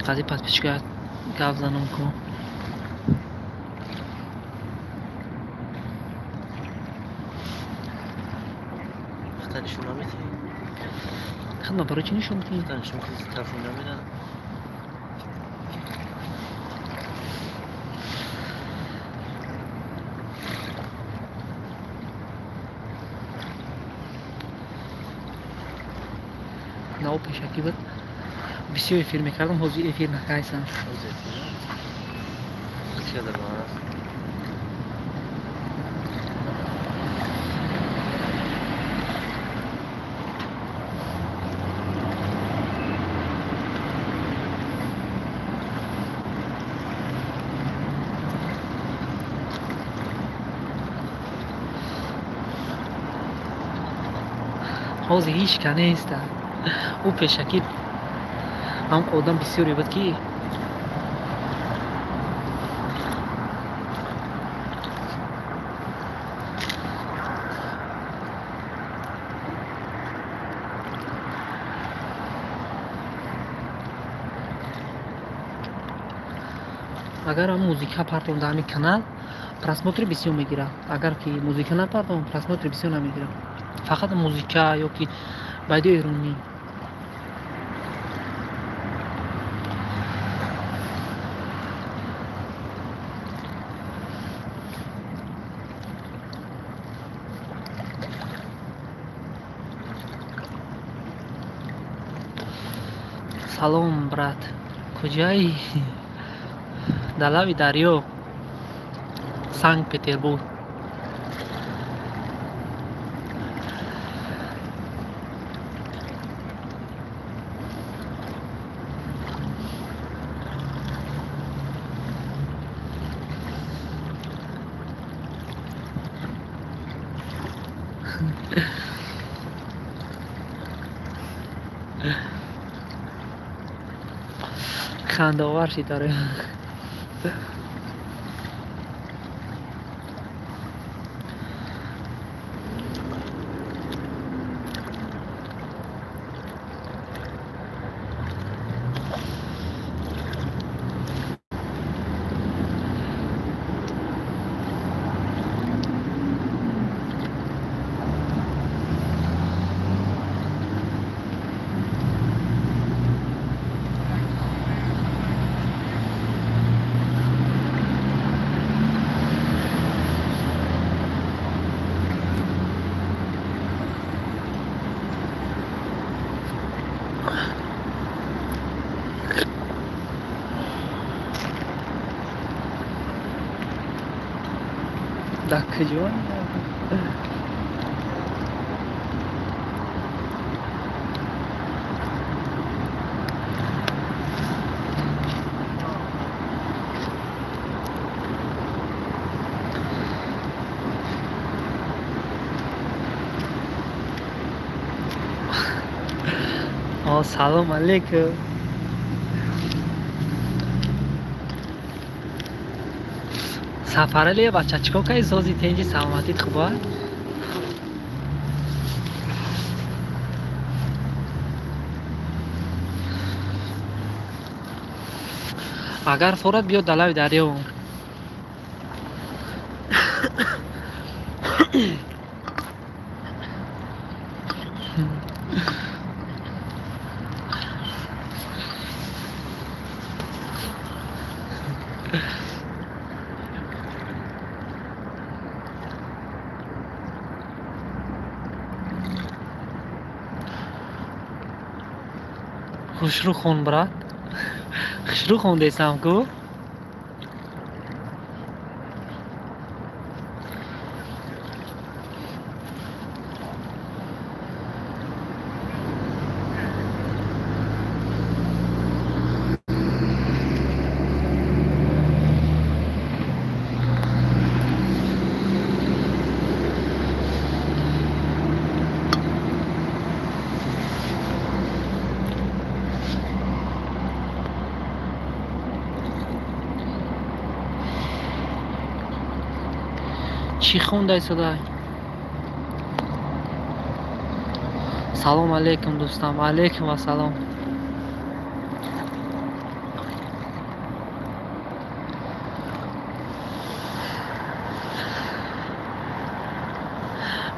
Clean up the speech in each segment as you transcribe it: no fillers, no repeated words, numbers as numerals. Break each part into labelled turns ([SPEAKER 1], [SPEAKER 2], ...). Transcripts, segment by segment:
[SPEAKER 1] Қази подписчика гап занам ку.
[SPEAKER 2] Хата нишон наметиҳӣ?
[SPEAKER 1] Хадма барои чӣ нишон медиҳӣ?
[SPEAKER 2] Хата нишон ки тарафон намедиҳад.
[SPEAKER 1] Нао пешакӣ буд, бисёр эфир мекардам, ҳозир эфир накайсам.
[SPEAKER 2] Ҳозир эфир кида ба
[SPEAKER 1] Ҳозир ҳеч ка неста. Ӯ пешакӣ ҳам одам бисёре буд, ки агар ҳам музыка партом дар ҳамин канал, просмотри бисёр мегирад. Агар ки музыка напартом, просмотри бисёр намегирад. Фақат музыка ё ки байди эронӣ. Салом, брат, куҷоӣ? Дар лаби дарё, Санкт Петербург. Хандаовар шид барои. Дар куҷо? О, салом алейкум, Сафаралия бача, чӣ кор кардӣ? Сози, тенҷи, саломатит хуба? Агар форад, биё дар лаби дарё. Хушрӯ хон, брат, хушрӯ хондесам ку. Чӣ хонда истода? Салом алейкум, дӯстам. Алейкум ассалом.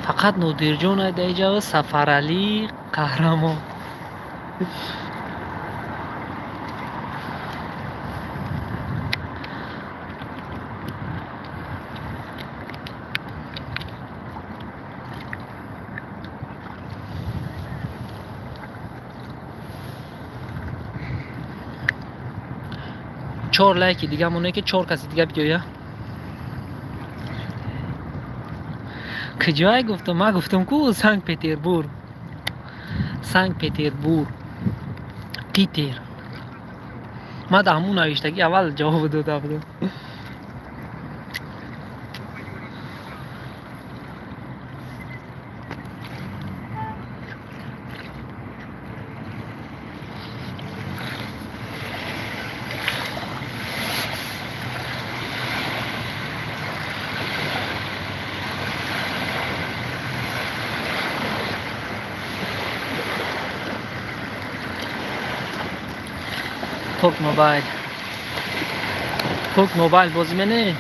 [SPEAKER 1] Фақат Нодирҷон айдаиҷава, Сафаралӣ Қаҳрамон. Чор лайки дига моне, ки чор каси дига биёя. Куҷое гуфтам? Ман гуфтам ку Санкт Петербург, Санкт Петербург, Питер. Ман дар ҳамун навиштагӣ аввал ҷавоб дода будам. Пок мобайл, Пок мобайл бозӣ мене.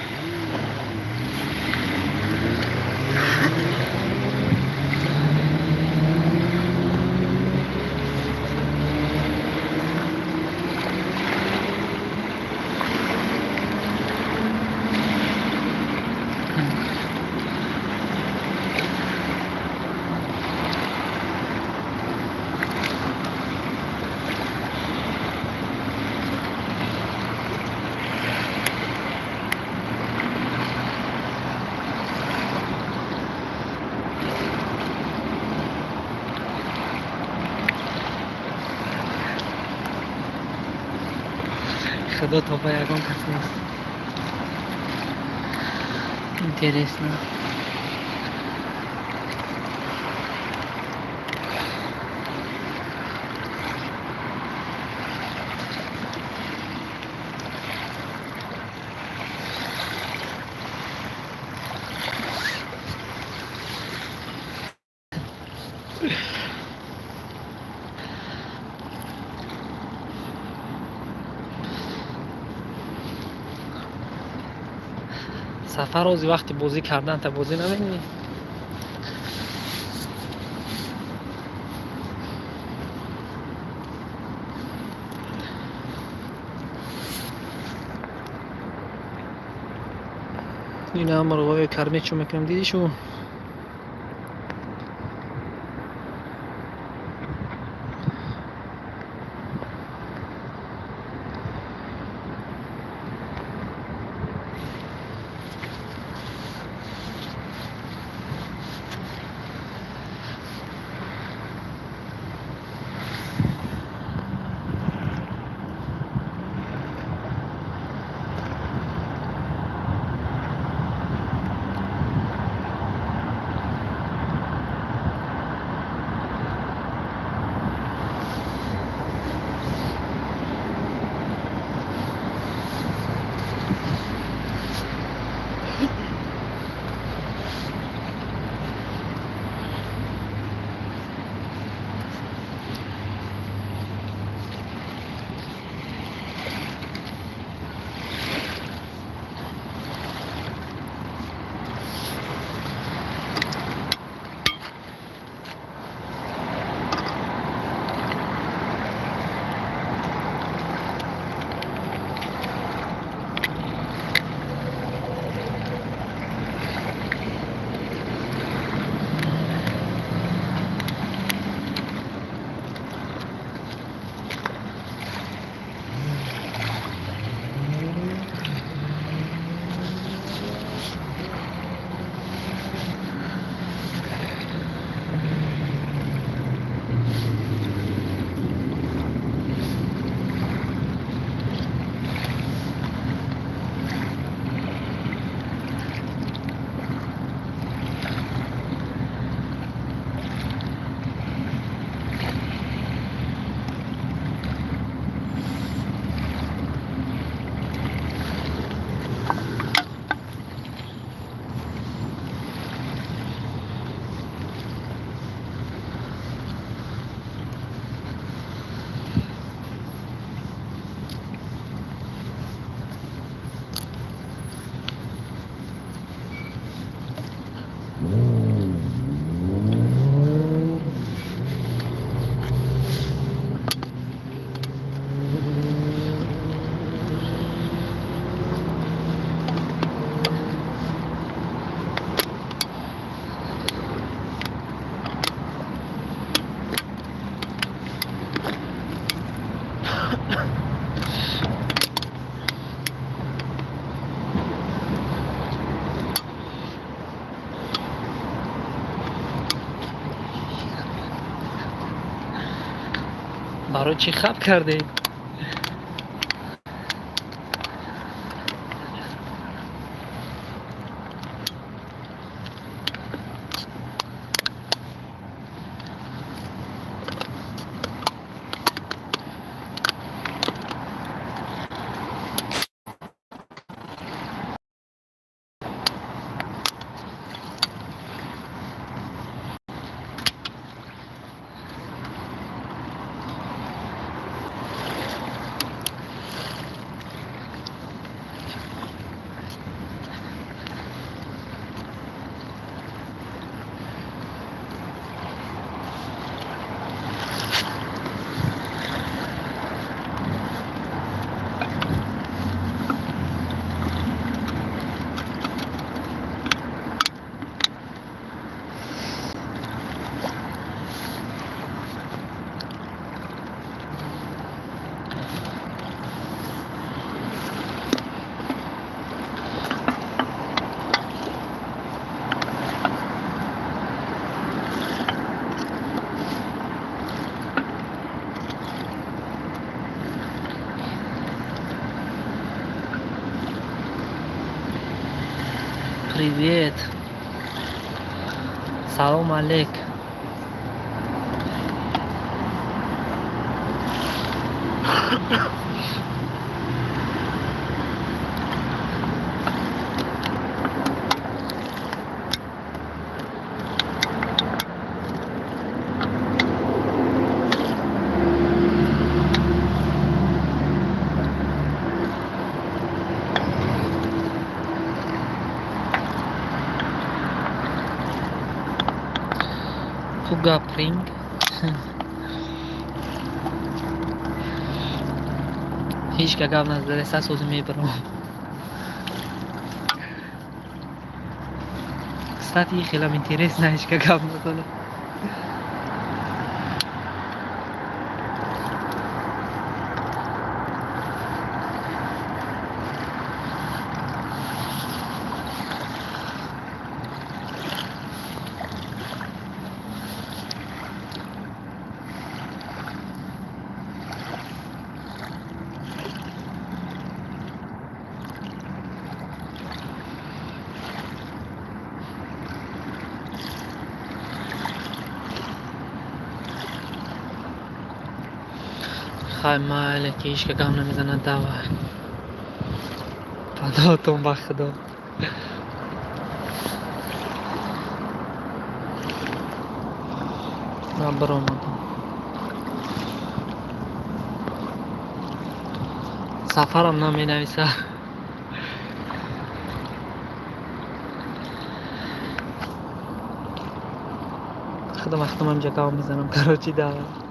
[SPEAKER 1] Худо, тоба, ягон кас нест. Интересно. Сафар, ози вақти бозӣ кардан та бозӣ намекунӣ? Ина мурғои кармечо мекунам, диди шу? Барои чӣ хаб кардед? Привет. Салом алейк. Пугапринг. Ҳеҷ ка гап назадареста, сози мебарам. Кстати, хелам интересно, ҳеҷ ка гап назанад. Хай, майли, ки ҳеҷ ка гап намезанад, давай. Паноҳатон ба Худо. Ман баромадам. Сафарам наменависад. Худам худам ҳамҷа гап мезанам, короче, давай.